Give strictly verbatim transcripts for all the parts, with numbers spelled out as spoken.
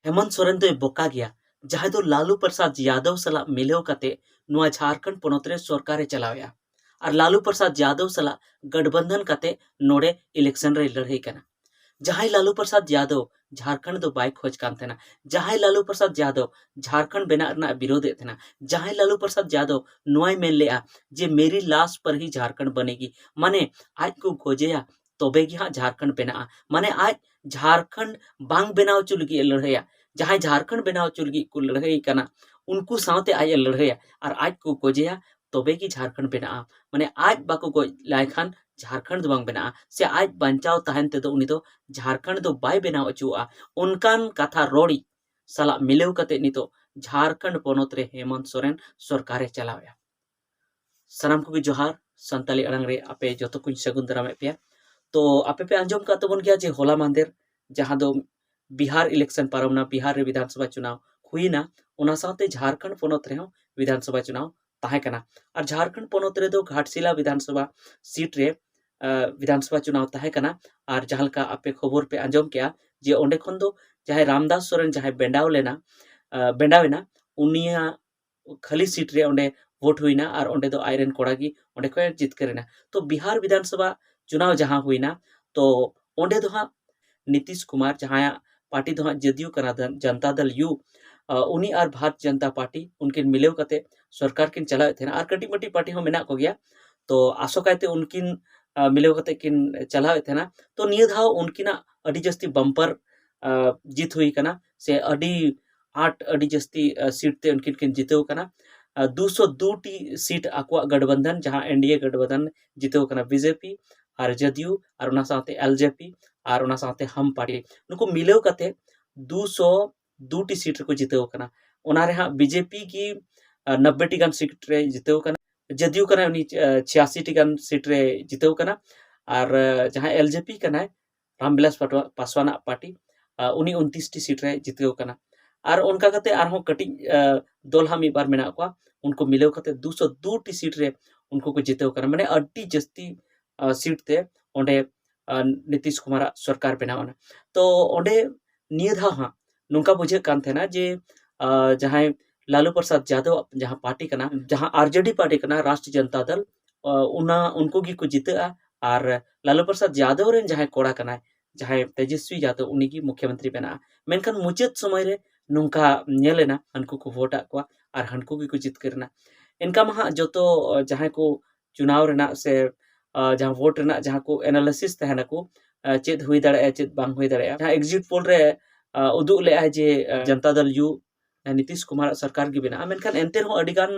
ᱦᱮᱢᱚᱱᱛ ᱥᱚᱨᱮᱱ ᱫᱚᱭ ᱵᱚᱠᱟ ᱜᱮᱭᱟ, ᱡᱟᱦᱟᱸᱭ ᱫᱚ ᱞᱟᱞᱩ ᱯᱨᱚᱥᱟᱫᱽ ᱭᱟᱫᱚᱵ ᱥᱟᱞᱟᱜ ᱢᱤᱞᱟᱹᱣ ᱠᱟᱛᱮ ᱱᱚᱣᱟ ᱡᱷᱟᱲᱠᱷᱚᱸᱰ ᱯᱚᱱᱚᱛ ᱨᱮ ᱥᱚᱨᱠᱟᱨᱮ ᱪᱟᱞᱟᱣᱮᱫᱼᱟ᱾ ᱟᱨ ᱞᱟᱞᱩ ᱯᱨᱚᱥᱟᱫᱽ ᱭᱟᱫᱚᱵ ᱥᱟᱞᱟᱜ ᱜᱟᱴᱵᱟᱱᱫᱷᱚᱱ ᱠᱟᱛᱮ ᱱᱚᱰᱮ ᱤᱞᱮᱠᱥᱚᱱ ᱨᱮᱭ ᱞᱟᱹᱲᱦᱟᱹᱭ ᱠᱟᱱᱟ᱾ ᱡᱟᱦᱟᱸᱭ ᱞᱟᱞᱩ ᱯᱨᱚᱥᱟᱫᱽ ᱭᱟᱫᱚᱵ ᱡᱷᱟᱲᱠᱷᱚᱸᱰ ᱫᱚ ᱵᱟᱭ ᱠᱷᱚᱡᱽ ᱠᱟᱱ ᱛᱟᱦᱮᱱᱟ, ᱡᱟᱦᱟᱸᱭ ᱞᱟᱞᱩ ᱯᱨᱚᱥᱟᱫᱽ ᱭᱟᱫᱚᱵ ᱡᱷᱟᱲᱠᱷᱚᱸᱰ ᱵᱮᱱᱟᱜ ᱨᱮᱱᱟᱜ ᱵᱤᱨᱳᱫᱷ ᱮᱫ ᱛᱟᱦᱮᱱᱟ, ᱡᱟᱦᱟᱸᱭ ᱞᱟᱞᱩ ᱯᱨᱚᱥᱟᱫᱽ ᱭᱟᱫᱚᱵ ᱱᱚᱣᱟᱭ ᱢᱮᱱ ᱞᱮᱜᱼᱟ ᱡᱮ ᱢᱮᱨᱤ ᱞᱟᱥ ᱯᱟᱨ ᱦᱤ ᱡᱷᱟᱲᱠᱷᱚᱸᱰ ᱵᱟᱱᱮᱜᱤ, ᱢᱟᱱᱮ ᱟᱡ ᱠᱚ ᱜᱚᱡᱮᱭᱟ ᱛᱚᱵᱮ ᱜᱮ ᱦᱟᱸᱜ ᱡᱷᱟᱲᱠᱷᱚᱸᱰ ᱵᱮᱱᱟᱜᱼᱟ᱾ ᱢᱟᱱᱮ ᱟᱡ ᱡᱷᱟᱲᱠᱷᱚᱸᱰ ᱵᱟᱝ ᱵᱮᱱᱟᱣ ᱦᱚᱪᱚ ᱞᱟᱹᱜᱤᱫ ᱮ ᱞᱟᱹᱲᱦᱟᱹᱭᱟ, ᱡᱟᱦᱟᱸᱭ ᱡᱷᱟᱲᱠᱷᱚᱸᱰ ᱵᱮᱱᱟᱣ ᱦᱚᱪᱚ ᱞᱟᱹᱜᱤᱫ ᱠᱚ ᱞᱟᱹᱲᱦᱟᱹᱭ ᱠᱟᱱᱟ ᱩᱱᱠᱩ ᱥᱟᱶᱛᱮ ᱟᱡ ᱮ ᱞᱟᱹᱲᱦᱟᱹᱭᱟ ᱟᱨ ᱟᱡ ᱠᱚ ᱜᱚᱡᱮᱭᱟ ᱛᱚᱵᱮ ᱜᱮ ᱡᱷᱟᱲᱠᱷᱚᱸᱰ ᱵᱮᱱᱟᱜᱼᱟ᱾ ᱢᱟᱱᱮ ᱟᱡ ᱵᱟᱠᱚ ᱜᱚᱡ ᱞᱟᱭ ᱠᱷᱟᱱ ᱡᱷᱟᱲᱠᱷᱚᱸᱰ ᱫᱚ ᱵᱟᱝ ᱵᱮᱱᱟᱜᱼᱟ, ᱥᱮ ᱟᱡ ᱵᱟᱧᱪᱟᱣ ᱛᱟᱦᱮᱱ ᱛᱮᱫᱚ ᱩᱱᱤ ᱫᱚ ᱡᱷᱟᱲᱠᱷᱚᱸᱰ ᱫᱚ ᱵᱟᱭ ᱵᱮᱱᱟᱣ ᱦᱚᱪᱚᱣᱟᱜᱼᱟ᱾ ᱚᱱᱠᱟᱱ ᱠᱟᱛᱷᱟ ᱨᱚᱲᱤᱡ ᱥᱟᱞᱟᱜ ᱢᱤᱞᱟᱹᱣ ᱠᱟᱛᱮ ᱱᱤᱛᱚᱜ ᱡᱷᱟᱲᱠᱷᱚᱸᱰ ᱯᱚᱱᱚᱛ ᱨᱮ ᱦᱮᱢᱚᱱᱛ ᱥᱚᱨᱮᱱ ᱥᱚᱨᱠᱟᱨᱮ ᱪᱟᱞᱟᱣᱮᱫᱼᱟ᱾ ᱥᱟᱱᱟᱢ ᱠᱚᱜᱮ ᱡᱚᱦᱟᱨ, ᱥᱟᱱᱛᱟᱲᱤ ᱟᱲᱟᱝ ᱨᱮ ᱟᱯᱮ ᱡᱚᱛᱚ ᱠᱚᱧ ᱥᱟᱹᱜᱩᱱ ᱫᱟᱨᱟᱢᱮᱫ ᱯᱮᱭᱟ᱾ ᱛᱚ ᱟᱯᱮ ᱯᱮ ᱟᱸᱡᱚᱢ ᱠᱟᱜ ᱛᱟᱵᱚᱱ ᱜᱮᱭᱟ ᱡᱮ ᱦᱚᱞᱟ ᱢᱟᱦᱫᱮᱨ ᱡᱟᱦᱟᱸ ᱫᱚ ᱵᱤᱦᱟᱨ ᱤᱞᱮᱠᱥᱚᱱ ᱯᱟᱨᱚᱢᱱᱟ, ᱵᱤᱦᱟᱨ ᱨᱮ ᱵᱤᱫᱷᱟᱱ ᱥᱚᱵᱷᱟ ᱪᱩᱱᱟᱣ ᱦᱩᱭᱱᱟ, ᱚᱱᱟ ᱥᱟᱶᱛᱮ ᱡᱷᱟᱲᱠᱷᱚᱸᱰ ᱯᱚᱱᱚᱛ ᱨᱮᱦᱚᱸ ᱵᱤᱫᱷᱟᱱ ᱥᱚᱵᱷᱟ ᱪᱩᱱᱟᱣ ᱛᱟᱦᱮᱸ ᱠᱟᱱᱟ᱾ ᱟᱨ ᱡᱷᱟᱲᱠᱷᱚᱸᱰ ᱯᱚᱱᱚᱛ ᱨᱮᱫᱚ ᱜᱷᱟᱴᱥᱤᱞᱟ ᱵᱤᱫᱷᱟᱱ ᱥᱚᱵᱷᱟ ᱥᱤᱴ ᱨᱮ, ᱟᱸ, ᱵᱤᱫᱷᱟᱱ ᱥᱚᱵᱷᱟ ᱪᱩᱱᱟᱣ ᱛᱟᱦᱮᱸ ᱠᱟᱱᱟ᱾ ᱟᱨ ᱡᱟᱦᱟᱸ ᱞᱮᱠᱟ ᱟᱯᱮ ᱠᱷᱚᱵᱚᱨ ᱯᱮ ᱟᱸᱡᱚᱢ ᱠᱮᱜᱼᱟ ᱡᱮ ᱚᱸᱰᱮ ᱠᱷᱚᱱ ᱫᱚ ᱡᱟᱦᱟᱸᱭ ᱨᱟᱢᱫᱟᱥ ᱥᱚᱨᱮᱱ ᱡᱟᱦᱟᱸᱭ ᱵᱮᱸᱰᱟᱣ ᱞᱮᱱᱟ, ᱟᱸ, ᱵᱮᱸᱰᱟᱣ ᱮᱱᱟ, ᱩᱱᱤᱭᱟᱜ ᱠᱷᱟᱹᱞᱤ ᱥᱤᱴ ᱨᱮ ᱚᱸᱰᱮ ᱵᱷᱳᱴ ᱦᱩᱭᱱᱟ ᱟᱨ ᱚᱸᱰᱮ ᱫᱚ ᱟᱡᱨᱮᱱ ᱠᱚᱲᱟ ᱜᱮ ᱚᱸᱰᱮ ᱠᱷᱚᱱ ᱮ ᱡᱤᱛᱠᱟᱹᱨ ᱮᱱᱟ᱾ ᱛᱚ ᱵᱤᱦᱟᱨ ᱵᱤᱫᱷᱟᱱ ᱥᱚᱵᱷᱟ ᱪᱩᱱᱟᱣ ᱡᱟᱦᱟᱸ ᱦᱩᱭᱱᱟ, ᱛᱚ ᱚᱸᱰᱮ ᱫᱚ ᱦᱟᱸᱜ ᱱᱤᱛᱤᱥ ᱠᱩᱢᱟᱨ, ᱡᱟᱦᱟᱸᱭᱟᱜ ᱯᱟᱨᱴᱤ ᱫᱚ ᱦᱟᱸᱜ ᱡᱮ ᱰᱤ ᱭᱩ ᱠᱟᱱᱟ, ᱫᱚ ᱡᱟᱱᱛᱟ ᱫᱚᱞ ᱭᱩ, ᱟᱸ, ᱩᱱᱤ ᱟᱨ ᱵᱷᱟᱨᱚᱛ ᱡᱟᱱᱛᱟ ᱯᱟᱨᱴᱤ ᱩᱱᱠᱤᱱ ᱢᱤᱞᱟᱹᱣ ᱠᱟᱛᱮ ᱥᱚᱨᱠᱟᱨ ᱠᱤᱱ ᱪᱟᱞᱟᱣᱮᱫ ᱛᱟᱦᱮᱱᱟ᱾ ᱟᱨ ᱠᱟᱹᱴᱤᱡ ᱢᱟᱹᱴᱤᱡ ᱯᱟᱨᱴᱤ ᱦᱚᱸ ᱢᱮᱱᱟᱜ ᱠᱚᱜᱮᱭᱟ᱾ ᱛᱚ ᱟᱥᱚᱠᱟᱭᱛᱮ ᱩᱱᱠᱤᱱ, ᱟᱸ, ᱢᱤᱞᱟᱹᱣ ᱠᱟᱛᱮ ᱠᱤᱱ ᱪᱟᱞᱟᱣᱮᱫ ᱛᱟᱦᱮᱱᱟ᱾ ᱛᱚ ᱱᱤᱭᱟᱹ ᱫᱷᱟᱣ ᱩᱱᱠᱤᱱᱟᱜ ᱟᱹᱰᱤ ᱡᱟᱹᱥᱛᱤ ᱵᱟᱢᱯᱟᱨ, ᱟᱸ, ᱡᱤᱛ ᱦᱩᱭ ᱠᱟᱱᱟ, ᱥᱮ ᱟᱹᱰᱤ ᱟᱸᱴ, ᱟᱹᱰᱤ ᱡᱟᱹᱥᱛᱤ, ᱟᱸ, ᱥᱤᱴ ᱛᱮ ᱩᱱᱠᱤᱱ ᱠᱤᱱ ᱡᱤᱛᱟᱹᱣ ᱠᱟᱱᱟ᱾ ᱟᱸ, ᱫᱩᱥᱚ ᱫᱩ ᱴᱤ ᱥᱤᱴ ᱟᱠᱚᱣᱟᱜ ᱜᱟᱴᱵᱟᱱᱫᱷᱟᱱ, ᱡᱟᱦᱟᱸ ᱮᱱ ᱰᱤ ᱮ ᱜᱟᱴᱵᱟᱱᱫᱷᱟᱱ ᱡᱤᱛᱟᱹᱣ ᱠᱟᱱᱟ, ᱵᱤ ᱡᱮ ᱯᱤ ᱟᱨ ᱡᱮ ᱰᱤ ᱭᱩ ᱟᱨ ᱚᱱᱟ ᱥᱟᱶᱛᱮ ᱮᱞ ᱡᱮ ᱯᱤ ᱟᱨ ᱚᱱᱟ ᱥᱟᱶᱛᱮ ᱦᱟᱢ ᱯᱟᱨᱴᱤ, ᱱᱩᱠᱩ ᱢᱤᱞᱟᱹᱣ ᱠᱟᱛᱮ ᱫᱩᱥᱚ ᱫᱩ ᱴᱤ ᱥᱤᱴ ᱨᱮᱠᱚ ᱡᱤᱛᱟᱹᱣ ᱠᱟᱱᱟ᱾ ᱚᱱᱟ ᱨᱮ ᱦᱟᱸᱜ ᱵᱤ ᱡᱮ ᱯᱤ ᱜᱮ, ᱟᱸ, ᱱᱚᱵᱵᱳᱭ ᱴᱤ ᱜᱟᱱ ᱥᱤᱴ ᱨᱮ ᱡᱤᱛᱟᱹᱣ ᱠᱟᱱᱟ, ᱡᱮ ᱰᱤ ᱭᱩ ᱠᱟᱱᱟᱭ ᱩᱱᱤ, ᱟᱸ, ᱪᱷᱤᱭᱟᱥᱤ ᱴᱤ ᱜᱟᱱ ᱥᱤᱴ ᱨᱮ ᱡᱤᱛᱟᱹᱣ ᱠᱟᱱᱟ, ᱟᱨ, ᱟᱸ, ᱡᱟᱦᱟᱸᱭ ᱮᱞ ᱡᱮ ᱯᱤ ᱠᱟᱱᱟᱭ ᱨᱟᱢᱵᱤᱞᱟᱥ ᱯᱟᱴᱣᱟ-, ᱯᱟᱥᱣᱟᱱᱟᱜ ᱯᱟᱨᱴᱤ, ᱟᱸ, ᱩᱱᱤ ᱩᱱᱛᱤᱥ ᱴᱤ ᱥᱤᱴ ᱨᱮ ᱡᱤᱛᱟᱹᱣ ᱠᱟᱱᱟ᱾ ᱟᱨ ᱚᱱᱠᱟ ᱠᱟᱛᱮ ᱟᱨᱦᱚᱸ ᱠᱟᱹᱴᱤᱡ, ᱟᱸ, ᱫᱚᱞ ᱦᱟᱸᱜ ᱢᱤᱫ ᱵᱟᱨ ᱢᱮᱱᱟᱜ ᱠᱚᱣᱟ, ᱩᱱᱠᱩ ᱢᱤᱞᱟᱹᱣ ᱠᱟᱛᱮ ᱫᱩᱥᱚ ᱫᱩ ᱴᱤ ᱥᱤᱴ ᱨᱮ ᱩᱱᱠᱩ ᱠᱚ ᱡᱤᱛᱟᱹᱣ ᱠᱟᱱᱟ᱾ ᱢᱟᱱᱮ ᱟᱹᱰᱤ ᱡᱟᱹᱥᱛᱤ, ᱟᱸ, ᱥᱤᱴ ᱛᱮ ᱚᱸᱰᱮ, ᱟᱸ, ᱱᱤᱛᱤᱥ ᱠᱩᱢᱟᱨᱟᱜ ᱥᱚᱨᱠᱟᱨ ᱵᱮᱱᱟᱣ ᱮᱱᱟ᱾ ᱛᱚ ᱚᱸᱰᱮ ᱱᱤᱭᱟᱹ ᱫᱷᱟᱣ ᱦᱟᱸᱜ ᱱᱚᱝᱠᱟ ᱵᱩᱡᱷᱟᱹᱜ ᱠᱟᱱ ᱛᱟᱦᱮᱱᱟ ᱡᱮ ᱟᱨ ᱡᱟᱦᱟᱸᱭ ᱞᱟᱞᱩ ᱯᱨᱚᱥᱟᱫᱽ ᱡᱟᱫᱚᱵ ᱡᱟᱦᱟᱸ ᱯᱟᱨᱴᱤ ᱠᱟᱱᱟ, ᱡᱟᱦᱟᱸ ᱟᱨᱡᱮᱰᱤ ᱯᱟᱨᱴᱤ ᱠᱟᱱᱟ, ᱨᱟᱥᱴᱨᱤᱭᱚ ᱡᱚᱱᱛᱟ ᱫᱚᱞ, ᱚᱱᱟ ᱩᱱᱠᱩ ᱜᱮᱠᱚ ᱡᱤᱛᱟᱹᱜᱼᱟ᱾ ᱟᱨ ᱞᱟᱞᱩ ᱯᱨᱚᱥᱟᱫᱽ ᱡᱟᱫᱚᱵ ᱨᱮᱱ ᱡᱟᱦᱟᱸᱭ ᱠᱚᱲᱟ ᱠᱟᱱᱟᱭ, ᱡᱟᱦᱟᱸᱭ ᱛᱮᱡᱚᱥᱣᱤ ᱡᱟᱫᱚᱵ, ᱩᱱᱤ ᱜᱮ ᱢᱩᱠᱷᱭᱚᱢᱚᱱᱛᱨᱤ ᱵᱮᱱᱟᱜᱼᱟ᱾ ᱢᱮᱱᱠᱷᱟᱱ ᱢᱩᱪᱟᱹᱫ ᱥᱚᱢᱚᱭ ᱨᱮ ᱱᱚᱝᱠᱟ ᱧᱮᱞ ᱮᱱᱟ, ᱦᱟᱱᱠᱩ ᱠᱚ ᱵᱷᱳᱴ ᱟᱫ ᱠᱚᱣᱟ ᱟᱨ ᱦᱟᱱᱠᱩ ᱜᱮᱠᱚ ᱡᱤᱛᱠᱟᱹᱨ ᱮᱱᱟ᱾ ᱮᱱᱠᱟ ᱢᱟ ᱦᱟᱸᱜ ᱡᱚᱛᱚ ᱡᱟᱦᱟᱸᱭ ᱠᱚ ᱪᱩᱱᱟᱣ ᱨᱮᱱᱟᱜ ᱥᱮ ᱡᱟᱦᱟᱸ ᱵᱷᱳᱴ ᱨᱮᱱᱟᱜ ᱡᱟᱦᱟᱸ ᱠᱚ ᱮᱱᱟᱞᱤᱥᱤᱥ ᱛᱟᱦᱮᱱᱟᱠᱚ, ᱪᱮᱫ ᱦᱩᱭ ᱫᱟᱲᱮᱭᱟᱜᱼᱟ, ᱪᱮᱫ ᱵᱟᱝ ᱦᱩᱭ ᱫᱟᱲᱮᱭᱟᱜᱼᱟ, ᱡᱟᱦᱟᱸ ᱮᱠᱡᱤᱴ ᱯᱳᱞ ᱨᱮ ᱩᱫᱩᱜ ᱞᱮᱫᱼᱟᱭ ᱡᱮ ᱡᱚᱱᱛᱟ ᱫᱚᱞ ᱭᱩ ᱱᱤᱛᱤᱥ ᱠᱩᱢᱟᱨᱟᱜ ᱥᱚᱨᱠᱟᱨ ᱜᱮ ᱵᱮᱱᱟᱜᱼᱟ᱾ ᱢᱮᱱᱠᱷᱟᱱ ᱮᱱᱛᱮ ᱨᱮᱦᱚᱸ ᱟᱹᱰᱤ ᱜᱟᱱ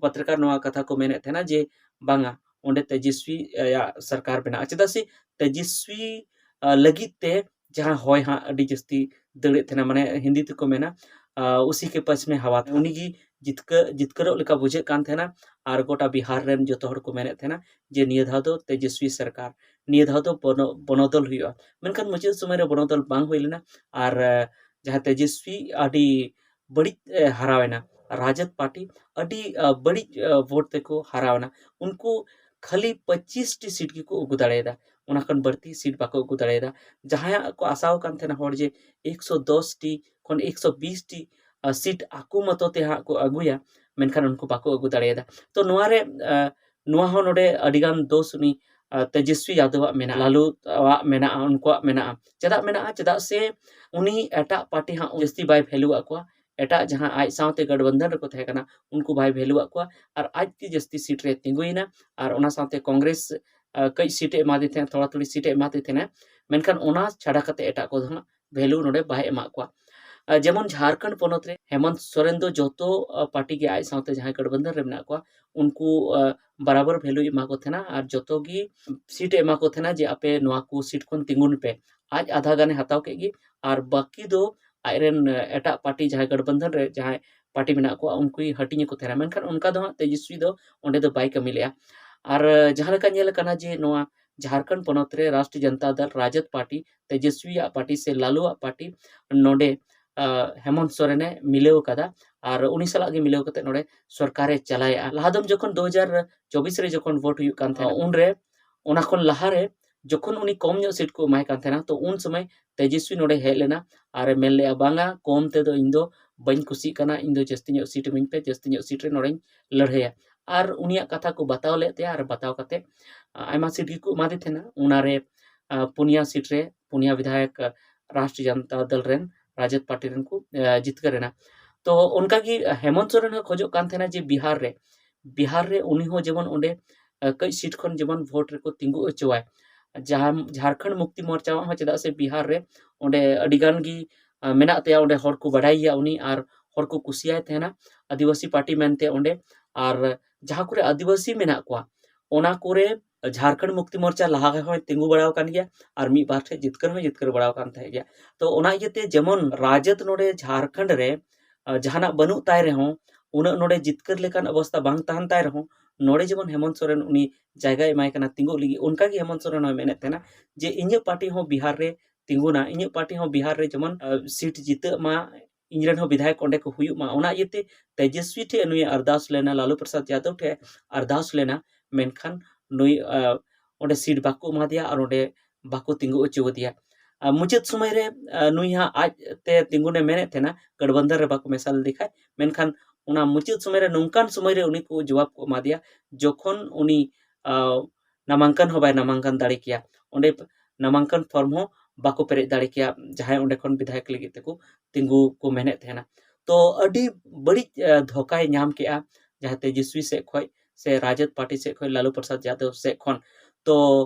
ᱯᱚᱛᱨᱤᱠᱟ ᱱᱚᱣᱟ ᱠᱟᱛᱷᱟ ᱠᱚ ᱢᱮᱱᱮᱫ ᱛᱟᱦᱮᱱᱟ ᱡᱮ ᱵᱟᱝᱟ, ᱚᱸᱰᱮ ᱛᱮᱡᱚᱥᱣᱤ ᱟᱜ ᱥᱚᱨᱠᱟᱨ ᱵᱮᱱᱟᱜᱼᱟ᱾ ᱪᱮᱫᱟᱜ ᱥᱮ ᱛᱮᱡᱚᱥᱣᱤ ᱞᱟᱹᱜᱤᱫ ᱛᱮ ᱡᱟᱦᱟᱸ ᱦᱚᱭ ᱦᱟᱸᱜ ᱟᱹᱰᱤ ᱡᱟᱹᱥᱛᱤ ᱫᱟᱹᱲᱮᱫ ᱛᱟᱦᱮᱱᱟ, ᱢᱟᱱᱮ ᱦᱤᱱᱫᱤ ᱛᱮᱠᱚ ᱢᱮᱱᱟ ᱩᱥᱤ ᱠᱮ ᱯᱟᱪᱷ ᱢᱮ ᱦᱟᱣᱟ, ᱩᱱᱤᱜᱮ ᱡᱤᱛᱠᱟᱹ ᱡᱤᱛᱠᱟᱹᱨᱚᱜ ᱞᱮᱠᱟ ᱵᱩᱡᱷᱟᱹᱜ ᱠᱟᱱ ᱛᱟᱦᱮᱱᱟ᱾ ᱟᱨ ᱜᱚᱴᱟ ᱵᱤᱦᱟᱨ ᱨᱮᱱ ᱡᱚᱛᱚ ᱦᱚᱲ ᱠᱚ ᱢᱮᱱᱮᱫ ᱛᱟᱦᱮᱱᱟ ᱡᱮ ᱱᱤᱭᱟᱹ ᱫᱷᱟᱣ ᱫᱚ ᱛᱮᱡᱚᱥᱣᱤ ᱥᱚᱨᱠᱟᱨ, ᱱᱤᱭᱟᱹ ᱫᱷᱟᱣ ᱫᱚ ᱵᱚᱱᱚ- ᱵᱚᱱᱚᱫᱚᱞ ᱦᱩᱭᱩᱜᱼᱟ᱾ ᱢᱮᱱᱠᱷᱟᱱ ᱢᱩᱪᱟᱹᱫ ᱥᱚᱢᱚᱭ ᱨᱮ ᱵᱚᱱᱚᱫᱚᱞ ᱵᱟᱝ ᱦᱩᱭ ᱞᱮᱱᱟ᱾ ᱟᱨ ᱡᱟᱦᱟᱸ ᱛᱮᱡᱚᱥᱣᱤ ᱟᱹᱰᱤ ᱵᱟᱹᱲᱤᱡ ᱦᱟᱨᱟᱣᱮᱱᱟ, ᱨᱟᱡᱚᱫ ᱯᱟᱨᱴᱤ ᱟᱹᱰᱤ ᱵᱟᱹᱲᱤᱡ ᱵᱷᱳᱴ ᱛᱮᱠᱚ ᱦᱟᱨᱟᱣᱮᱱᱟ᱾ ᱩᱱᱠᱩ ᱠᱷᱟᱹᱞᱤ ᱯᱚᱸᱪᱤᱥ ᱴᱤ ᱥᱤᱴ ᱜᱮᱠᱚ ᱟᱹᱜᱩ ᱫᱟᱲᱮᱭᱟᱫᱟ᱾ ᱚᱱᱟ ᱠᱷᱚᱱ ᱵᱟᱹᱲᱛᱤ ᱥᱤᱴ ᱵᱟᱠᱚ ᱟᱹᱜᱩ ᱫᱟᱲᱮᱭᱟᱫᱟ᱾ ᱡᱟᱦᱟᱸᱭᱟᱜ ᱠᱚ ᱟᱥᱟᱣ ᱠᱟᱱ ᱛᱟᱦᱮᱱᱟ ᱦᱚᱲ ᱡᱮ ᱮᱠᱥᱚ ᱫᱚᱥ ᱴᱤ ᱠᱷᱚᱱ ᱮᱠᱥᱚ ᱵᱤᱥ ᱴᱤ ᱥᱤᱴ ᱟᱠᱚ ᱢᱚᱛᱚ ᱛᱮ ᱦᱟᱸᱜ ᱠᱚ ᱟᱹᱜᱩᱭᱟ, ᱢᱮᱱᱠᱷᱟᱱ ᱩᱱᱠᱩ ᱵᱟᱠᱚ ᱟᱹᱜᱩ ᱫᱟᱲᱮᱭᱟᱫᱟ᱾ ᱛᱚ ᱱᱚᱣᱟ ᱨᱮ ᱱᱚᱣᱟ ᱦᱚᱸ ᱱᱚᱰᱮ ᱟᱹᱰᱤ ᱜᱟᱱ ᱫᱳᱥ ᱩᱱᱤ ᱛᱮᱡᱚᱥᱣᱤ ᱭᱟᱫᱚᱵ ᱟᱜ ᱢᱮᱱᱟᱜᱼᱟ, ᱞᱟᱞᱩ ᱟᱜ ᱢᱮᱱᱟᱜᱼᱟ, ᱩᱱᱠᱩᱣᱟᱜ ᱢᱮᱱᱟᱜᱼᱟ᱾ ᱪᱮᱫᱟᱜ ᱢᱮᱱᱟᱜᱼᱟ? ᱪᱮᱫᱟᱜ ᱥᱮ ᱩᱱᱤ ᱮᱴᱟᱜ ᱯᱟᱨᱴᱤ ᱦᱟᱸᱜ ᱡᱟᱹᱥᱛᱤ ᱵᱟᱭ ᱵᱷᱮᱞᱩ ᱟᱜ ᱠᱚᱣᱟ᱾ ᱮᱴᱟᱜ ᱡᱟᱦᱟᱸ ᱟᱡ ᱥᱟᱶᱛᱮ ᱜᱟᱴᱵᱟᱱᱫᱷᱟᱱ ᱨᱮᱠᱚ ᱛᱟᱦᱮᱸ ᱠᱟᱱᱟ, ᱩᱱᱠᱩ ᱵᱟᱭ ᱵᱷᱮᱞᱩ ᱟᱜ ᱠᱚᱣᱟ᱾ ᱟᱨ ᱟᱡ ᱜᱮ ᱡᱟᱹᱥᱛᱤ ᱥᱤᱴ ᱨᱮ ᱛᱤᱸᱜᱩᱭᱮᱱᱟ᱾ ᱟᱨ ᱚᱱᱟ ᱥᱟᱶᱛᱮ ᱠᱚᱝᱜᱨᱮᱥ ᱠᱟᱹᱡ ᱥᱤᱴ ᱮ ᱮᱢᱟᱫᱮ ᱛᱟᱦᱮᱸᱱᱟ, ᱛᱷᱚᱲᱟ ᱛᱷᱚᱲᱤ ᱥᱤᱴ ᱮ ᱮᱢᱟᱫᱮ ᱛᱟᱦᱮᱸᱱᱟ᱾ ᱢᱮᱱᱠᱷᱟᱱ ᱚᱱᱟ ᱪᱷᱟᱰᱟ ᱠᱟᱛᱮ ᱮᱴᱟᱜ ᱠᱚᱫᱚ ᱦᱟᱸᱜ ᱵᱷᱮᱞᱩ ᱱᱚᱰᱮ ᱵᱟᱭ ᱮᱢᱟᱜ ᱠᱚᱣᱟ᱾ ᱡᱮᱢᱚᱱ ᱡᱷᱟᱲᱠᱷᱚᱸᱰ ᱯᱚᱱᱚᱛ ᱨᱮ ᱦᱮᱢᱚᱱᱛ ᱥᱚᱨᱮᱱ ᱫᱚ ᱡᱚᱛᱚ ᱯᱟᱨᱴᱤ ᱜᱮ ᱟᱡ ᱥᱟᱶᱛᱮ ᱡᱟᱦᱟᱸᱭ ᱜᱟᱴᱵᱟᱱᱫᱷᱟᱱ ᱨᱮ ᱢᱮᱱᱟᱜ ᱠᱚᱣᱟ, ᱩᱱᱠᱩ ᱵᱟᱨᱟᱵᱚᱨ ᱵᱷᱮᱞᱩᱭ ᱮᱢᱟ ᱠᱚ ᱛᱟᱦᱮᱱᱟ ᱟᱨ ᱡᱚᱛᱚ ᱜᱮ ᱥᱤᱴ ᱮ ᱮᱢᱟ ᱠᱚ ᱛᱟᱦᱮᱱᱟ ᱡᱮ ᱟᱯᱮ ᱱᱚᱣᱟ ᱠᱚ ᱥᱤᱴ ᱠᱷᱚᱱ ᱛᱤᱸᱜᱩᱱ ᱯᱮ᱾ ᱟᱡ ᱟᱫᱷᱟ ᱜᱟᱱᱮ ᱦᱟᱛᱟᱣ ᱠᱮᱫ ᱜᱮ ᱟᱨ ᱵᱟᱹᱠᱤ ᱫᱚ ᱟᱡᱨᱮᱱ ᱮᱴᱟᱜ ᱯᱟᱨᱴᱤ ᱡᱟᱦᱟᱸᱭ ᱜᱟᱴᱵᱟᱱᱫᱷᱟᱱ ᱨᱮ ᱡᱟᱦᱟᱸᱭ ᱯᱟᱨᱴᱤ ᱢᱮᱱᱟᱜ ᱠᱚᱣᱟ ᱩᱱᱠᱩᱭ ᱦᱟᱹᱴᱤᱧ ᱟᱠᱚ ᱛᱟᱦᱮᱱᱟ᱾ ᱢᱮᱱᱠᱷᱟᱱ ᱚᱱᱠᱟ ᱫᱚ ᱦᱟᱸᱜ ᱛᱮᱡᱚᱥᱣᱤ ᱫᱚ ᱚᱸᱰᱮ ᱫᱚ ᱵᱟᱭ ᱠᱟᱹᱢᱤ ᱞᱮᱜᱼᱟ᱾ ᱟᱨ ᱡᱟᱦᱟᱸ ᱞᱮᱠᱟ ᱧᱮᱞ ᱟᱠᱟᱱᱟ ᱡᱮ ᱱᱚᱣᱟ ᱡᱷᱟᱲᱠᱷᱚᱸᱰ ᱯᱚᱱᱚᱛ ᱨᱮ ᱨᱟᱥᱴᱨᱤᱭᱚ ᱡᱚᱱᱛᱟ ᱫᱚᱞ ᱨᱟᱡᱚᱫ ᱯᱟᱨᱴᱤ, ᱛᱮᱡᱚᱥᱣᱤᱭᱟᱜ ᱯᱟᱨᱴᱤ ᱥᱮ ᱞᱟᱞᱩᱣᱟᱜ ᱯᱟᱨᱴᱤ ᱱᱚᱰᱮ ᱦᱮᱢᱚᱱᱛ ᱥᱚᱨᱮᱱᱮ ᱢᱤᱞᱟᱹᱣ ᱟᱠᱟᱫᱟ ᱟᱨ ᱩᱱᱤ ᱥᱟᱞᱟᱜ ᱜᱮ ᱢᱤᱞᱟᱹᱣ ᱠᱟᱛᱮ ᱱᱚᱰᱮ ᱥᱚᱨᱠᱟᱨᱮ ᱪᱟᱞᱟᱣᱮᱫᱼᱟ᱾ ᱞᱟᱦᱟ ᱫᱚᱢ ᱡᱚᱠᱷᱚᱱ ᱫᱩ ᱦᱟᱡᱟᱨ ᱪᱚᱵᱵᱤᱥ ᱨᱮ ᱡᱚᱠᱷᱚᱱ ᱵᱷᱳᱴ ᱦᱩᱭᱩᱜ ᱠᱟᱱ ᱛᱟᱦᱮᱸᱱᱟ, ᱩᱱᱨᱮ ᱚᱱᱟ ᱠᱷᱚᱱ ᱞᱟᱦᱟᱨᱮ ᱡᱚᱠᱷᱚᱱ ᱩᱱᱤ ᱠᱚᱢ ᱧᱚᱜ ᱥᱤᱴ ᱠᱚ ᱮᱢᱟᱭ ᱠᱟᱱ ᱛᱟᱦᱮᱱᱟ, ᱛᱚ ᱩᱱ ᱥᱚᱢᱚᱭ ᱛᱮᱡᱚᱥᱣᱤ ᱱᱚᱰᱮ ᱦᱮᱡ ᱞᱮᱱᱟ ᱟᱨᱮ ᱢᱮᱱ ᱞᱮᱜᱼᱟ, "ᱵᱟᱝᱟ, ᱠᱚᱢ ᱛᱮᱫᱚ ᱤᱧ ᱫᱚ ᱵᱟᱹᱧ ᱠᱩᱥᱤᱜ ᱠᱟᱱᱟ, ᱤᱧ ᱫᱚ ᱡᱟᱹᱥᱛᱤ ᱧᱚᱜ ᱥᱤᱴ ᱤᱢᱟᱹᱧ ᱯᱮ, ᱡᱟᱹᱥᱛᱤ ᱧᱚᱜ ᱥᱤᱴ ᱨᱮ ᱱᱚᱰᱮᱧ ᱞᱟᱹᱲᱦᱟᱹᱭᱟ᱾" ᱟᱨ ᱩᱱᱤᱭᱟᱜ ᱠᱟᱛᱷᱟ ᱠᱚ ᱵᱟᱛᱟᱣ ᱞᱮᱫ ᱛᱟᱭᱟ ᱟᱨ ᱵᱟᱛᱟᱣ ᱠᱟᱛᱮ, ᱟ, ᱟᱭᱢᱟ ᱥᱤᱴ ᱜᱮᱠᱚ ᱮᱢᱟᱫᱮ ᱛᱟᱦᱮᱱᱟ᱾ ᱚᱱᱟᱨᱮ, ᱟ, ᱯᱩᱱᱭᱟ ᱥᱤᱴ ᱨᱮ ᱯᱩᱱᱭᱟ ᱵᱤᱫᱷᱟᱭᱚᱠ, ᱟ, ᱨᱟᱥᱴᱨᱤᱭᱚ ᱡᱚᱱᱚᱛᱟ ᱫᱚᱞ ᱨᱮᱱ, ᱨᱟᱡᱚᱫ ᱯᱟᱨᱴᱤ ᱨᱮᱱ ᱠᱚ, ᱟ, ᱡᱤᱛᱠᱟᱹᱨ ᱮᱱᱟ᱾ ᱛᱚ ᱚᱱᱠᱟᱜᱮ ᱦᱮᱢᱚᱱᱛ ᱥᱚᱨᱮᱱ ᱦᱚᱸ ᱠᱷᱚᱡᱚᱜ ᱠᱟᱱ ᱛᱟᱦᱮᱱᱟ ᱡᱮ ᱵᱤᱦᱟᱨ ᱨᱮ, ᱵᱤᱦᱟᱨ ᱨᱮ ᱩᱱᱤ ᱦᱚᱸ ᱡᱮᱢᱚᱱ ᱚᱸᱰᱮ, ᱟ, ᱠᱟᱹᱡ ᱥᱤᱴ ᱠᱷᱚᱱ ᱡᱮᱢᱚᱱ ᱵᱷᱳᱴ ᱨᱮᱠᱚ ᱛᱤᱸᱜᱩ ᱦᱚᱪᱚᱣᱟᱭ᱾ ᱡᱟᱦᱟᱸ ᱡᱷᱟᱲᱠᱷᱚᱸᱰ ᱢᱩᱠᱛᱤ ᱢᱳᱨᱪᱟ ᱦᱚᱸ, ᱪᱮᱫᱟᱜ ᱥᱮ ᱵᱤᱦᱟᱨ ᱨᱮ ᱚᱸᱰᱮ ᱟᱹᱰᱤ ᱜᱟᱱ ᱜᱮ, ᱟ, ᱢᱮᱱᱟᱜ ᱛᱟᱭᱟ, ᱚᱸᱰᱮ ᱦᱚᱲ ᱠᱚ ᱵᱟᱰᱟᱭ ᱜᱮᱭᱟ ᱩᱱᱤ ᱟᱨ ᱦᱚᱲ ᱠᱚ ᱠᱩᱥᱤᱭᱟᱭ ᱛᱟᱦᱮᱱᱟ ᱟᱹᱫᱤᱵᱟᱹᱥᱤ ᱯᱟᱨᱴᱤ ᱢᱮᱱᱛᱮ ᱚᱸᱰᱮ᱾ ᱟᱨ ᱡᱟᱦᱟᱸ ᱠᱚᱨᱮ ᱟᱹᱫᱤᱵᱟᱹᱥᱤ ᱢᱮᱱᱟᱜ ᱠᱚᱣᱟ, ᱚᱱᱟ ᱠᱚᱨᱮ ᱡᱷᱟᱲᱠᱷᱚᱸᱰ ᱢᱩᱠᱛᱤ ᱢᱳᱨᱪᱟ ᱞᱟᱦᱟ ᱦᱚᱸᱭ ᱛᱤᱸᱜᱩ ᱵᱟᱲᱟ ᱟᱠᱟᱱ ᱜᱮᱭᱟ ᱟᱨ ᱢᱤᱫ ᱵᱟᱨ ᱴᱷᱮᱡ ᱡᱤᱛᱠᱟᱹᱨ ᱦᱚᱸᱭ ᱡᱤᱛᱠᱟᱹᱨ ᱵᱟᱲᱟ ᱟᱠᱟᱱ ᱛᱟᱦᱮᱸᱫ ᱜᱮᱭᱟ᱾ ᱛᱚ ᱚᱱᱟ ᱤᱭᱟᱹᱛᱮ ᱡᱮᱢᱚᱱ ᱨᱟᱡᱚᱫ ᱱᱚᱰᱮ ᱡᱷᱟᱲᱠᱷᱚᱸᱰ ᱨᱮ, ᱟ, ᱡᱟᱦᱟᱱᱟᱜ ᱵᱟᱹᱱᱩᱜ ᱛᱟᱭ ᱨᱮᱦᱚᱸ, ᱩᱱᱟᱹᱜ ᱱᱚᱰᱮ ᱡᱤᱛᱠᱟᱹᱨ ᱞᱮᱠᱟᱱ ᱚᱵᱚᱥᱛᱟ ᱵᱟᱝ ᱛᱟᱦᱮᱱ ᱛᱟᱭ ᱨᱮᱦᱚᱸ, ᱱᱚᱰᱮ ᱡᱮᱢᱚᱱ ᱦᱮᱢᱚᱱᱛ ᱥᱚᱨᱮᱱ ᱩᱱᱤ ᱡᱟᱭᱜᱟᱭ ᱮᱢᱟᱭ ᱠᱟᱱᱟ ᱛᱤᱸᱜᱩᱜ ᱞᱟᱹᱜᱤᱫ, ᱚᱱᱠᱟᱜᱮ ᱦᱮᱢᱚᱱᱛ ᱥᱚᱨᱮᱱ ᱦᱚᱸᱭ ᱢᱮᱱᱮᱫ ᱛᱟᱦᱮᱱᱟ ᱡᱮ ᱤᱧᱟᱹᱜ ᱯᱟᱨᱴᱤ ᱦᱚᱸ ᱵᱤᱦᱟᱨ ᱨᱮ ᱛᱤᱸᱜᱩᱱᱟ, ᱤᱧᱟᱹᱜ ᱯᱟᱨᱴᱤ ᱦᱚᱸ ᱵᱤᱦᱟᱨ ᱨᱮ ᱡᱮᱢᱚᱱ, ᱟ, ᱥᱤᱴ ᱡᱤᱛᱟᱹᱜ ᱢᱟ, ᱤᱧ ᱨᱮᱱ ᱦᱚᱸ ᱵᱤᱫᱷᱟᱭᱚᱠ ᱚᱸᱰᱮ ᱠᱚ ᱦᱩᱭᱩᱜ ᱢᱟ᱾ ᱚᱱᱟ ᱤᱭᱟᱹᱛᱮ ᱛᱮᱡᱚᱥᱣᱤ ᱴᱷᱮᱱ ᱱᱩᱭ ᱟᱨᱫᱟᱥ ᱞᱮᱱᱟ, ᱞᱟᱞᱩ ᱯᱨᱚᱥᱟᱫᱽ ᱭᱟᱫᱚᱵ ᱴᱷᱮᱱ ᱟᱨᱫᱟᱥ ᱞᱮᱱᱟ, ᱢᱮᱱᱠᱷᱟᱱ ᱱᱩᱭ, ᱟ, ᱚᱸᱰᱮ ᱥᱤᱴ ᱵᱟᱠᱚ ᱮᱢᱟ ᱫᱮᱭᱟ ᱟᱨ ᱚᱸᱰᱮ ᱵᱟᱠᱚ ᱛᱤᱸᱜᱩ ᱦᱚᱪᱚ ᱟᱫᱮᱭᱟ᱾ ᱟ, ᱢᱩᱪᱟᱹᱫ ᱥᱚᱢᱚᱭ ᱨᱮ, ᱟ, ᱱᱩᱭ ᱦᱟᱸᱜ ᱟᱡ ᱛᱮ ᱛᱤᱸᱜᱩᱱᱮ ᱢᱮᱱᱮᱫ ᱛᱟᱦᱮᱱᱟ, ᱜᱟᱴᱵᱟᱱᱫᱷᱟᱱ ᱨᱮ ᱵᱟᱠᱚ ᱢᱮᱥᱟ ᱞᱮᱫᱮ ᱠᱷᱟᱡ, ᱢᱮᱱᱠᱷᱟᱱ ᱚᱱᱟ ᱢᱩᱪᱟᱹᱫ ᱥᱚᱢᱚᱭ ᱨᱮ ᱱᱚᱝᱠᱟᱱ ᱥᱚᱢᱚᱭ ᱨᱮ ᱩᱱᱤ ᱠᱚ ᱡᱚᱵᱟᱵ ᱠᱚ ᱮᱢᱟ ᱫᱮᱭᱟ, ᱡᱚᱠᱷᱚᱱ ᱩᱱᱤ, ᱟ, ᱱᱟᱢᱟᱝᱠᱟᱱ ᱦᱚᱸ ᱵᱟᱭ ᱱᱟᱢᱟᱝᱠᱟᱱ ᱫᱟᱲᱮ ᱠᱮᱭᱟ, ᱚᱸᱰᱮ ᱱᱟᱢᱟᱝᱠᱟᱱ ᱯᱷᱚᱨᱢ ᱦᱚᱸ ᱵᱟᱠᱚ ᱯᱮᱨᱮᱡ ᱫᱟᱲᱮ ᱠᱮᱭᱟ, ᱡᱟᱦᱟᱸᱭ ᱚᱸᱰᱮ ᱠᱷᱚᱱ ᱵᱤᱫᱷᱟᱭᱚᱠ ᱞᱟᱹᱜᱤᱫ ᱛᱮᱠᱚ ᱛᱤᱸᱜᱩ ᱠᱚ ᱢᱮᱱᱮᱫ ᱛᱟᱦᱮᱱᱟ᱾ ᱛᱚ ᱟᱹᱰᱤ ᱵᱟᱹᱲᱤᱡ, ᱟ, ᱫᱷᱳᱠᱟᱭ ᱧᱟᱢ ᱠᱮᱜᱼᱟ, ᱡᱟᱦᱟᱸ ᱛᱮᱡᱚᱥᱣᱤ ᱥᱮᱫ ᱠᱷᱚᱡ ᱥᱮ ᱨᱟᱡᱚᱫ ᱯᱟᱨᱴᱤ ᱥᱮᱫ ᱠᱷᱚᱡ, ᱞᱟᱞᱩ ᱯᱨᱚᱥᱟᱫᱽ ᱭᱟᱫᱚᱵ ᱥᱮᱫ ᱠᱷᱚᱱ᱾ ᱛᱚ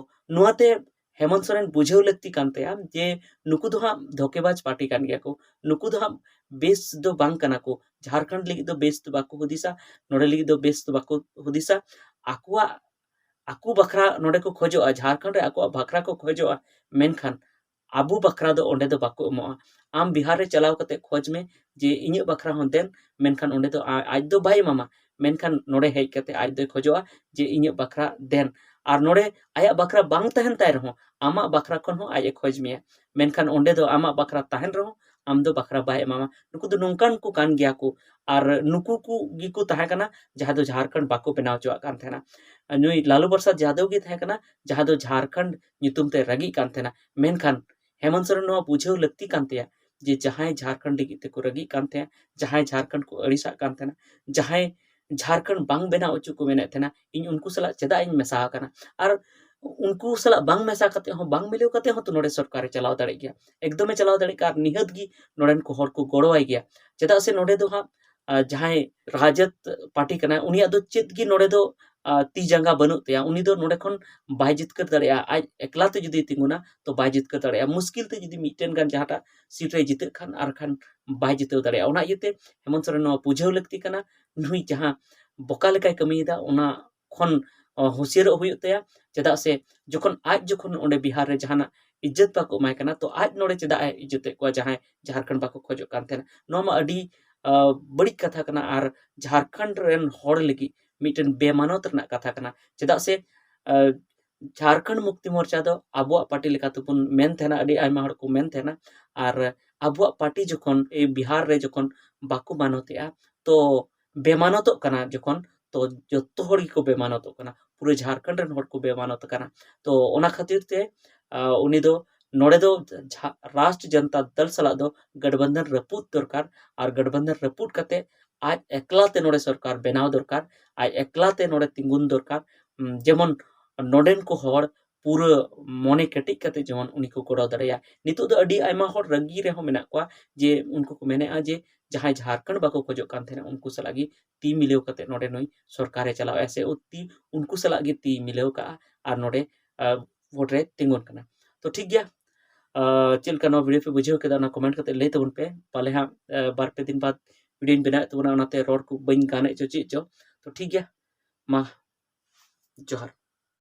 ᱱᱚᱣᱟᱛᱮ ᱦᱮᱢᱚᱱᱛ ᱥᱚᱨᱮᱱ ᱵᱩᱡᱷᱟᱹᱣ ᱞᱟᱹᱠᱛᱤ ᱠᱟᱱ ᱛᱟᱭᱟ ᱡᱮ ᱱᱩᱠᱩ ᱫᱚ ᱦᱟᱸᱜ ᱫᱷᱳᱠᱮᱵᱟᱡᱽ ᱯᱟᱨᱴᱤ ᱠᱟᱱ ᱜᱮᱭᱟ ᱠᱚ, ᱱᱩᱠᱩ ᱫᱚ ᱦᱟᱸᱜ ᱵᱮᱥ ᱫᱚ ᱵᱟᱝ ᱠᱟᱱᱟ ᱠᱚ, ᱡᱷᱟᱲᱠᱷᱚᱸᱰ ᱞᱟᱹᱜᱤᱫ ᱫᱚ ᱵᱮᱥ ᱫᱚ ᱵᱟᱠᱚ ᱦᱩᱫᱤᱥᱟ, ᱱᱚᱰᱮ ᱞᱟᱹᱜᱤᱫ ᱫᱚ ᱵᱮᱥ ᱫᱚ ᱵᱟᱠᱚ ᱦᱩᱫᱤᱥᱟ᱾ ᱟᱠᱚᱣᱟᱜ, ᱟᱠᱚ ᱵᱟᱠᱷᱨᱟ ᱱᱚᱰᱮ ᱠᱚ ᱠᱷᱚᱡᱚᱜᱼᱟ, ᱡᱷᱟᱲᱠᱷᱚᱸᱰ ᱨᱮ ᱟᱠᱚᱣᱟᱜ ᱵᱟᱠᱷᱨᱟ ᱠᱚ ᱠᱷᱚᱡᱚᱜᱼᱟ, ᱢᱮᱱᱠᱷᱟᱱ ᱟᱵᱚ ᱵᱟᱠᱷᱨᱟ ᱫᱚ ᱚᱸᱰᱮ ᱫᱚ ᱵᱟᱠᱚ ᱮᱢᱚᱜᱼᱟ᱾ ᱟᱢ ᱵᱤᱦᱟᱨ ᱨᱮ ᱪᱟᱞᱟᱣ ᱠᱟᱛᱮ ᱠᱷᱚᱡᱽ ᱢᱮ ᱡᱮ ᱤᱧᱟᱹᱜ ᱵᱟᱠᱷᱨᱟ ᱦᱚᱸ ᱫᱮᱱ, ᱢᱮᱱᱠᱷᱟᱱ ᱚᱸᱰᱮ ᱫᱚ ᱟ-, ᱟᱡ ᱫᱚ ᱵᱟᱭ ᱮᱢᱟᱢᱟ, ᱢᱮᱱᱠᱷᱟᱱ ᱱᱚᱰᱮ ᱦᱮᱡ ᱠᱟᱛᱮ ᱟᱡ ᱫᱚᱭ ᱠᱷᱚᱡᱚᱜᱼᱟ ᱡᱮ ᱤᱧᱟᱹᱜ ᱵᱟᱠᱷᱨᱟ ᱫᱮᱱ᱾ ᱟᱨ ᱱᱚᱰᱮ ᱟᱭᱟᱜ ᱵᱟᱠᱷᱨᱟ ᱵᱟᱝ ᱛᱟᱦᱮᱱ ᱛᱟᱭ ᱨᱮᱦᱚᱸ ᱟᱢᱟᱜ ᱵᱟᱠᱷᱨᱟ ᱠᱷᱚᱱ ᱦᱚᱸ ᱟᱡ ᱮ ᱠᱷᱚᱡᱽ ᱢᱮᱭᱟ, ᱢᱮᱱᱠᱷᱟᱱ ᱚᱸᱰᱮ ᱫᱚ ᱟᱢᱟᱜ ᱵᱟᱠᱷᱨᱟ ᱛᱟᱦᱮᱱ ᱨᱮᱦᱚᱸ ᱟᱢ ᱫᱚ ᱵᱟᱠᱷᱨᱟ ᱵᱟᱭ ᱮᱢᱟᱢᱟ᱾ ᱱᱩᱠᱩ ᱫᱚ ᱱᱚᱝᱠᱟᱱ ᱠᱚ ᱠᱟᱱ ᱜᱮᱭᱟ ᱠᱚ᱾ ᱟᱨ ᱱᱩᱠᱩ ᱠᱚ ᱜᱮᱠᱚ ᱛᱟᱦᱮᱸ ᱠᱟᱱᱟ ᱡᱟᱦᱟᱸ ᱫᱚ ᱡᱷᱟᱲᱠᱷᱚᱸᱰ ᱵᱟᱠᱚ ᱵᱮᱱᱟᱣ ᱦᱚᱪᱚᱣᱟᱜ ᱠᱟᱱ ᱛᱟᱦᱮᱱᱟ᱾ ᱱᱩᱭ ᱞᱟᱞᱩ ᱯᱨᱚᱥᱟᱫᱽ ᱡᱟᱫᱚᱵ ᱜᱮ ᱛᱟᱦᱮᱸ ᱠᱟᱱᱟ ᱡᱟᱦᱟᱸ ᱫᱚ ᱡᱷᱟᱲᱠᱷᱚᱸᱰ ᱧᱩᱛᱩᱢ ᱛᱮ ᱨᱟᱹᱜᱤᱜ ᱠᱟᱱ ᱛᱟᱦᱮᱱᱟ᱾ ᱢᱮᱱᱠᱷᱟᱱ ᱦᱮᱢᱚᱱᱛ ᱥᱚᱨᱮᱱ ᱱᱚᱣᱟ ᱵᱩᱡᱷᱟᱹᱣ ᱞᱟᱹᱠᱛᱤ ᱠᱟᱱ ᱛᱟᱭᱟ ᱡᱮ ᱡᱟᱦᱟᱸᱭ ᱡᱷᱟᱲᱠᱷᱚᱸᱰ ᱞᱟᱹᱜᱤᱫ ᱛᱮᱠᱚ ᱨᱟᱹᱜᱤᱜ ᱠᱟᱱ ᱛᱟᱦᱮᱸ, ᱡᱟᱦᱟᱸᱭ ᱡᱷᱟᱲᱠᱷᱚᱸᱰ ᱠᱚ ᱟᱹᱲᱤᱥᱟᱜ ᱠᱟᱱ ᱛᱟᱦᱮᱱᱟ, ᱡᱟᱦᱟᱸᱭ ᱡᱷᱟᱲᱠᱷᱚᱸᱰ ᱵᱟᱝ ᱵᱮᱱᱟᱣ ᱦᱚᱪᱚ ᱠᱚ ᱢᱮᱱᱮᱫ ᱛᱟᱦᱮᱱᱟ, ᱤᱧ ᱩᱱᱠᱩ ᱥᱟᱞᱟᱜ ᱪᱮᱫᱟᱜ ᱤᱧ ᱢᱮᱥᱟ ᱟᱠᱟᱱᱟ? ᱟᱨ ᱩᱱᱠᱩ ᱥᱟᱞᱟᱜ ᱵᱟᱝ ᱢᱮᱥᱟ ᱠᱟᱛᱮ ᱦᱚᱸ, ᱵᱟᱝ ᱢᱤᱞᱟᱹᱣ ᱠᱟᱛᱮ ᱦᱚᱸ ᱛᱚ ᱱᱚᱰᱮ ᱥᱚᱨᱠᱟᱨᱮ ᱪᱟᱞᱟᱣ ᱫᱟᱲᱮᱭᱟᱜ ᱜᱮᱭᱟ, ᱮᱠᱫᱚᱢᱮ ᱪᱟᱞᱟᱣ ᱫᱟᱲᱮᱭᱟᱜ ᱜᱮᱭᱟ᱾ ᱟᱨ ᱱᱤᱦᱟᱹᱛ ᱜᱮ ᱱᱚᱰᱮᱱ ᱠᱚ ᱦᱚᱲ ᱠᱚ ᱜᱚᱲᱚᱣᱟᱭ ᱜᱮᱭᱟ᱾ ᱪᱮᱫᱟᱜ ᱥᱮ ᱱᱚᱰᱮ ᱫᱚ ᱦᱟᱸᱜ, ᱟᱨ ᱡᱟᱦᱟᱸᱭ ᱨᱟᱡᱚᱫ ᱯᱟᱨᱴᱤ ᱠᱟᱱᱟᱭ, ᱩᱱᱤᱭᱟᱜ ᱫᱚ ᱪᱮᱫ ᱜᱮ ᱱᱚᱰᱮ ᱫᱚ, ᱟᱨ ᱛᱤ ᱡᱟᱸᱜᱟ ᱵᱟᱹᱱᱩᱜ ᱛᱟᱭᱟ᱾ ᱩᱱᱤ ᱫᱚ ᱱᱚᱰᱮ ᱠᱷᱚᱱ ᱵᱟᱭ ᱡᱤᱛᱠᱟᱹᱨ ᱫᱟᱲᱮᱭᱟᱜᱼᱟ᱾ ᱟᱡ ᱮᱠᱞᱟ ᱛᱮ ᱡᱩᱫᱤ ᱛᱤᱸᱜᱩᱱᱟ, ᱛᱚ ᱵᱟᱭ ᱡᱤᱛᱠᱟᱹᱨ ᱫᱟᱲᱮᱭᱟᱜᱼᱟ᱾ ᱢᱩᱥᱠᱤᱞ ᱛᱮ ᱡᱩᱫᱤ ᱢᱤᱫᱴᱮᱱ ᱜᱟᱱ ᱡᱟᱦᱟᱸᱴᱟᱜ ᱥᱤᱴ ᱨᱮ ᱡᱤᱛᱟᱹᱜ ᱠᱷᱟᱱ, ᱟᱨ ᱠᱷᱟᱱ ᱵᱟᱭ ᱡᱤᱛᱟᱹᱣ ᱫᱟᱲᱮᱭᱟᱜᱼᱟ᱾ ᱚᱱᱟ ᱤᱭᱟᱹᱛᱮ ᱦᱮᱢᱚᱱᱛ ᱥᱚᱨᱮᱱ ᱱᱚᱣᱟ ᱵᱩᱡᱷᱟᱹᱣ ᱞᱟᱹᱠᱛᱤ ᱠᱟᱱᱟ, ᱱᱩᱭ ᱡᱟᱦᱟᱸ ᱵᱚᱠᱟ ᱞᱮᱠᱟᱭ ᱠᱟᱹᱢᱤᱭᱮᱫᱟ, ᱚᱱᱟ ᱠᱷᱚᱱ, ᱚ, ᱦᱩᱸᱥᱤᱭᱟᱹᱨᱚᱜ ᱦᱩᱭᱩᱜ ᱛᱟᱭᱟ᱾ ᱪᱮᱫᱟᱜ ᱥᱮ ᱡᱚᱠᱷᱚᱱ ᱟᱡ, ᱡᱚᱠᱷᱚᱱ ᱚᱸᱰᱮ ᱵᱤᱦᱟᱨ ᱨᱮ ᱡᱟᱦᱟᱱᱟᱜ ᱤᱡᱽᱡᱚᱛ ᱵᱟᱠᱚ ᱮᱢᱟᱭ ᱠᱟᱱᱟ, ᱛᱚ ᱟᱡ ᱱᱚᱰᱮ ᱪᱮᱫᱟᱜ ᱮ ᱤᱡᱽᱡᱚᱛᱮᱫ ᱠᱚᱣᱟ ᱡᱟᱦᱟᱸᱭ ᱡᱷᱟᱲᱠᱷᱚᱸᱰ ᱵᱟᱠᱚ ᱠᱷᱚᱡᱚᱜ ᱠᱟᱱ ᱛᱟᱦᱮᱱᱟ? ᱱᱚᱣᱟ ᱢᱟ ᱟᱹᱰᱤ, ᱟ, ᱵᱟᱹᱲᱤᱡ ᱠᱟᱛᱷᱟ ᱠᱟᱱᱟ᱾ ᱟᱨ ᱡᱷᱟᱲᱠᱷᱚᱸᱰ ᱨᱮᱱ ᱦᱚᱲ ᱞᱟᱹᱜᱤᱫ ᱢᱤᱫᱴᱮᱱ ᱵᱮᱢᱟᱱᱚᱛ ᱨᱮᱱᱟᱜ ᱠᱟᱛᱷᱟ ᱠᱟᱱᱟ᱾ ᱪᱮᱫᱟᱜ ᱥᱮ, ᱟ, ᱡᱷᱟᱲᱠᱷᱚᱸᱰ ᱢᱩᱠᱛᱤ ᱢᱳᱨᱪᱟ ᱫᱚ ᱟᱵᱚᱣᱟᱜ ᱯᱟᱨᱴᱤ ᱞᱮᱠᱟ ᱛᱮᱵᱚᱱ ᱢᱮᱱ ᱛᱟᱦᱮᱱᱟ, ᱟᱹᱰᱤ ᱟᱭᱢᱟ ᱦᱚᱲ ᱠᱚ ᱢᱮᱱ ᱛᱟᱦᱮᱱᱟ᱾ ᱟᱨ ᱟᱵᱚᱣᱟᱜ ᱯᱟᱨᱴᱤ ᱡᱚᱠᱷᱚᱱ ᱮ ᱵᱤᱦᱟᱨ ᱨᱮ ᱡᱚᱠᱷᱚᱱ ᱵᱟᱠᱚ ᱢᱟᱱᱚᱛᱮᱜᱼᱟ, ᱛᱚ ᱵᱮᱢᱟᱱᱚᱛᱚᱜ ᱠᱟᱱᱟ ᱡᱚᱠᱷᱚᱱ, ᱛᱚ ᱡᱚᱛᱚ ᱦᱚᱲ ᱜᱮᱠᱚ ᱵᱮᱢᱟᱱᱚᱛᱚᱜ ᱠᱟᱱᱟ, ᱯᱩᱨᱟᱹ ᱡᱷᱟᱲᱠᱷᱚᱸᱰ ᱨᱮᱱ ᱦᱚᱲ ᱠᱚ ᱵᱮᱢᱟᱱᱚᱛ ᱠᱟᱱᱟ᱾ ᱛᱚ ᱚᱱᱟ ᱠᱷᱟᱹᱛᱤᱨ ᱛᱮ, ᱟ, ᱩᱱᱤ ᱫᱚ ᱱᱚᱰᱮ ᱫᱚ ᱡᱷᱟ-, ᱨᱟᱥᱴᱨ ᱡᱚᱱᱛᱟ ᱫᱚᱞ ᱥᱟᱞᱟᱜ ᱫᱚ ᱜᱟᱴᱵᱟᱱᱫᱷᱚᱱ ᱨᱟᱹᱯᱩᱫ ᱫᱚᱨᱠᱟᱨ, ᱟᱨ ᱜᱟᱴᱵᱟᱱᱫᱷᱚᱱ ᱨᱟᱹᱯᱩᱫ ᱠᱟᱛᱮ ᱟᱡ ᱮᱠᱞᱟ ᱛᱮ ᱱᱚᱰᱮ ᱥᱚᱨᱠᱟᱨ ᱵᱮᱱᱟᱣ ᱫᱚᱨᱠᱟᱨ, ᱟᱡ ᱮᱠᱞᱟ ᱛᱮ ᱱᱚᱰᱮ ᱛᱤᱸᱜᱩᱱ ᱫᱚᱨᱠᱟᱨ᱾ ᱩᱢ, ᱡᱮᱢᱚᱱ ᱱᱚᱰᱮᱱ ᱠᱚ ᱦᱚᱲ ᱯᱩᱨᱟᱹ ᱢᱚᱱᱮ ᱠᱮᱴᱮᱡ ᱠᱟᱛᱮ ᱡᱮᱢᱚᱱ ᱩᱱᱤ ᱠᱚ ᱜᱚᱲᱚ ᱫᱟᱲᱮᱭᱟᱜᱼᱟ᱾ ᱱᱤᱛᱚᱜ ᱫᱚ ᱟᱹᱰᱤ ᱟᱭᱢᱟ ᱦᱚᱲ ᱨᱟᱹᱜᱤ ᱨᱮᱦᱚᱸ ᱢᱮᱱᱟᱜ ᱠᱚᱣᱟ, ᱡᱮ ᱩᱱᱠᱩ ᱠᱚ ᱢᱮᱱᱮᱫᱼᱟ ᱡᱮ ᱡᱟᱦᱟᱸᱭ ᱡᱷᱟᱲᱠᱷᱚᱸᱰ ᱵᱟᱠᱚ ᱠᱷᱚᱡᱚᱜ ᱠᱟᱱ ᱛᱟᱦᱮᱱᱟ, ᱩᱱᱠᱩ ᱥᱟᱞᱟᱜ ᱜᱮ ᱛᱤ ᱢᱤᱞᱟᱹᱣ ᱠᱟᱛᱮ ᱱᱚᱰᱮ ᱱᱩᱭ ᱥᱚᱨᱠᱟᱨᱮ ᱪᱟᱞᱟᱣᱮᱫᱼᱟ, ᱥᱮ ᱩ-, ᱛᱤ ᱩᱱᱠᱩ ᱥᱟᱞᱟᱜ ᱜᱮ ᱛᱤ ᱢᱤᱞᱟᱹᱣ ᱠᱟᱜᱼᱟ ᱟᱨ ᱱᱚᱰᱮ, ᱟ, ᱵᱷᱳᱴ ᱨᱮ ᱛᱤᱸᱜᱩᱱ ᱠᱟᱱᱟ᱾ ᱛᱚ ᱴᱷᱤᱠ ᱜᱮᱭᱟ, ᱟ, ᱪᱮᱫ ᱞᱮᱠᱟ ᱱᱚᱣᱟ ᱵᱷᱤᱰᱤᱭᱳ ᱯᱮ ᱵᱩᱡᱷᱟᱹᱣ ᱠᱮᱫᱟ, ᱚᱱᱟ ᱠᱚᱢᱮᱱᱴ ᱠᱟᱛᱮ ᱞᱟᱹᱭ ᱛᱟᱵᱚᱱ ᱯᱮ᱾ ᱯᱟᱞᱮ ᱦᱟᱸᱜ, ᱟ, ᱵᱟᱨ ᱯᱮ ᱫᱤᱱ ᱵᱟᱫ ᱵᱷᱤᱰᱤᱭᱳᱧ ᱵᱮᱱᱟᱣᱮᱫ ᱛᱟᱵᱚᱱᱟ, ᱚᱱᱟᱛᱮ ᱨᱚᱲ ᱠᱚ ᱵᱟᱹᱧ ᱜᱟᱱᱮᱫ ᱪᱚ ᱪᱮᱫ ᱪᱚ᱾ ᱛᱚ ᱴᱷᱤᱠ ᱜᱮᱭᱟ, ᱢᱟ ᱡᱚᱦᱟᱨ᱾